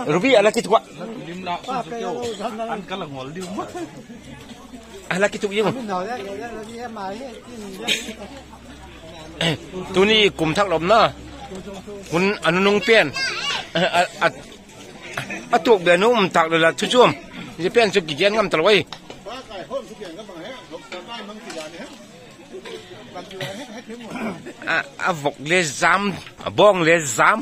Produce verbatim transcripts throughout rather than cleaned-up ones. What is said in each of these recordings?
Ruby, a la kituak. A la kituak ing. Tuni kum thak lopna hun a nunung pen, a tuak be nu um tak le la thu chuam. Zia pen chu kigen ngam talo ai. A vok le zam, a bawng le zam.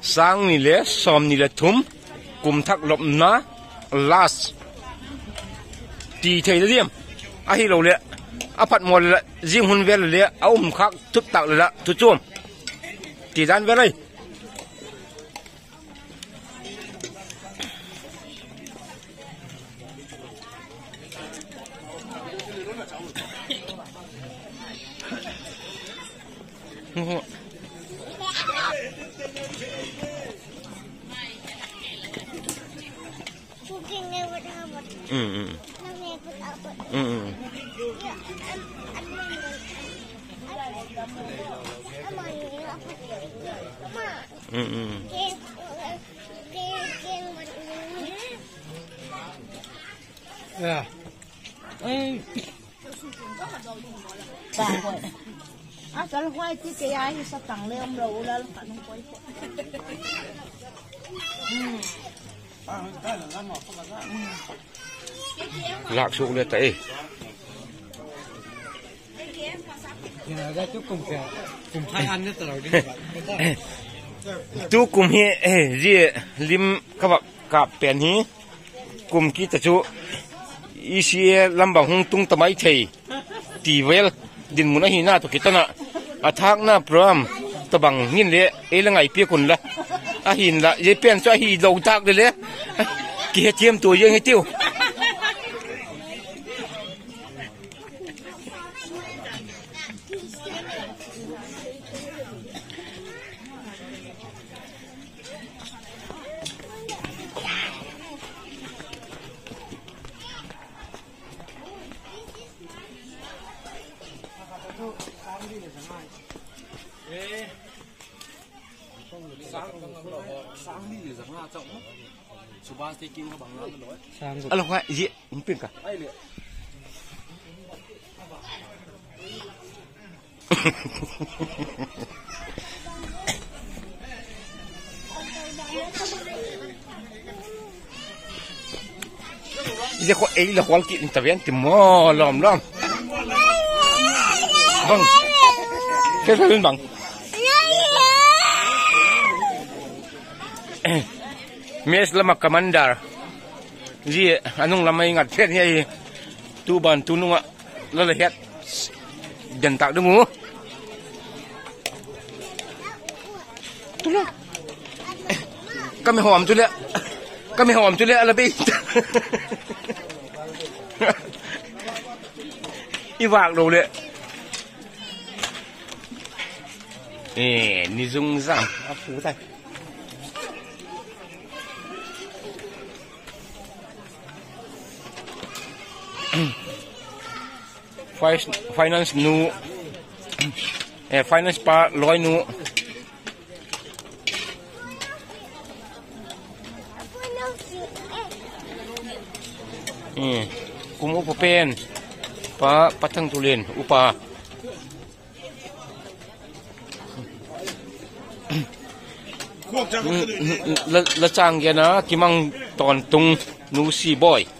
Sâng ni le sawmni le thum, kum thak lopna last ti thei le diam? Ahiloleh a phat mawl le la, zing hun vel le a um khâk thut tak le la thu chuam ti dan vel ai. Lâk suak le ta e. Tu kum hi, zia lim ka vak kâp pen hi, kum kit a chu ECA lam bang hung tung ta mai thei ti vel dinmun ahina tawh kiton ah, a thâkna program tawhbang hin le ei la ngaipiak unla. Ahinla zia pen chu ahilo tâk le le kihethiam tua ziang hitiu. A lo kha, zia hung piang ka. Zia kha ei la khual kit in ta ven ti maw, lawm lawm. Bang. Fe fe bang. Mess lam ah commander. Zia a nung lam ah i ngat pen hi ahi. Tu ban tu nung ah la la het den tak ding u. Tu le. Ka mi hawm chu le. Ka mi hawm chu le a la bei. I vâk lo le. E, ni zung zam a pu tai. Fi-, finance nu, eh, finance pa loi nu. Eh, kum upa pen, pa, Pa Thangtulin, upa. La, la chang gen a, Kimang Tawntung, Nu Siboi.